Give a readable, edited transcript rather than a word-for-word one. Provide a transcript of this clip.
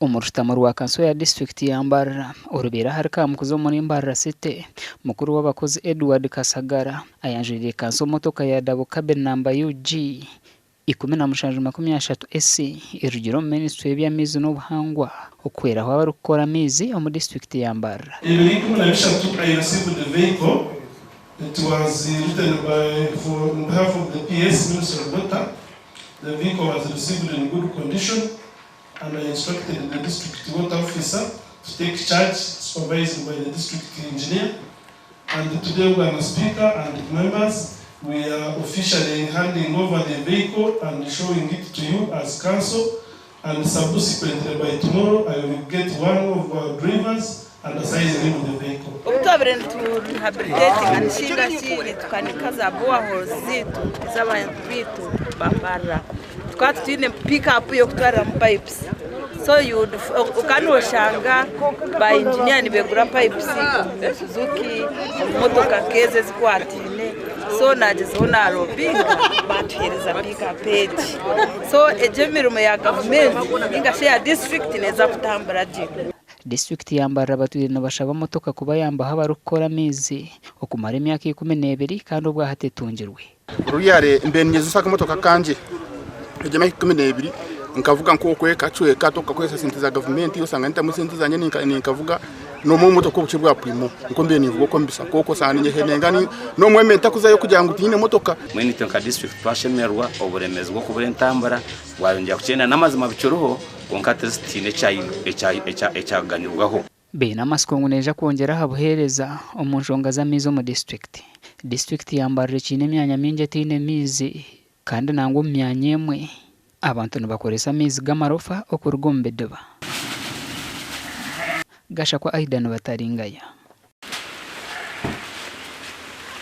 Omu rushutamo rwa kanso ya disiturikiti ya Mbarara orubaire ahari Kamukuzi omuri Mbarara City, mukuru w'abakozi Edward Kasagara ayanjuriire kanso motoka ya Double Cabin namba UG 1730 AC erugire omu minisitule y'eby'amaizi n'obuhangwa okuhweraho abarikukora amaizi omu disiturikiti ya Mbarara. Ebiro 13 I received the vehicle, it was written by for on behalf of the PS Ministry of Water, the vehicle was received in good condition and I instructed the district water officer to take charge supervised by the district engineer and today Bwana Speaker and members we are officially handing over the vehicle and showing it to you as council and subsequently by tomorrow I will get one of our drivers and assign him the vehicle. Obu twabaire nitu rehabilitatinga ninga shi nitukanika za boreholes zaitu ez'abantu baitu ba Mbarara tukaba tutaine pick up y'okutwariramu pipes so okaba noshanga ba engineer nibegura pipes omu Suzuki omu motoka nk'ezo ezikwataine so nagyezaho narobinga batuheereza pick up egi so egyo emirimo ya gavumenti ninga shi eya disiturikiti neeza kutambura gye. Disiturikiti ya Mbarara batwire nibashaba motoka kubayambaho abarikukora amaizi okumara emyaka 12 kandi obwahati etungirwe. Ruyare mbe ninyezesa akamotoka akangye egyo emyaka 12 nkavuga nk'okwe kacweka tokukakozesa sente za gavumenti osanga nitamu sente zangye ninkavuga n'omwe omumotoka obukye bwa primo nikwo mbiire ninvuga okwo mbisa kwonka osanga ninyehenenga n'omwe mbe ntakuzayo kugira ngu tinyine motoka. Mbwenu itwe nka disiturikiti twashemererwa oburemeezi bw'okubura entambura bwayongyera kukyenda n'amazima bikiriho kwonka tihaine ekyaganirwaho. Baine amatsiko ngu neija kwongyera aha buheereza omu nshonga z'amaizi omu disiturikiti. Disiturikiti ya Mbarara ekiine emyanya mingi etaine maizi kandi nangwa omu myanya emwe abantu nibakoresa amaizi g'amarofa okuruga omu bidiba. Gashakwa Aidan Bataringaya.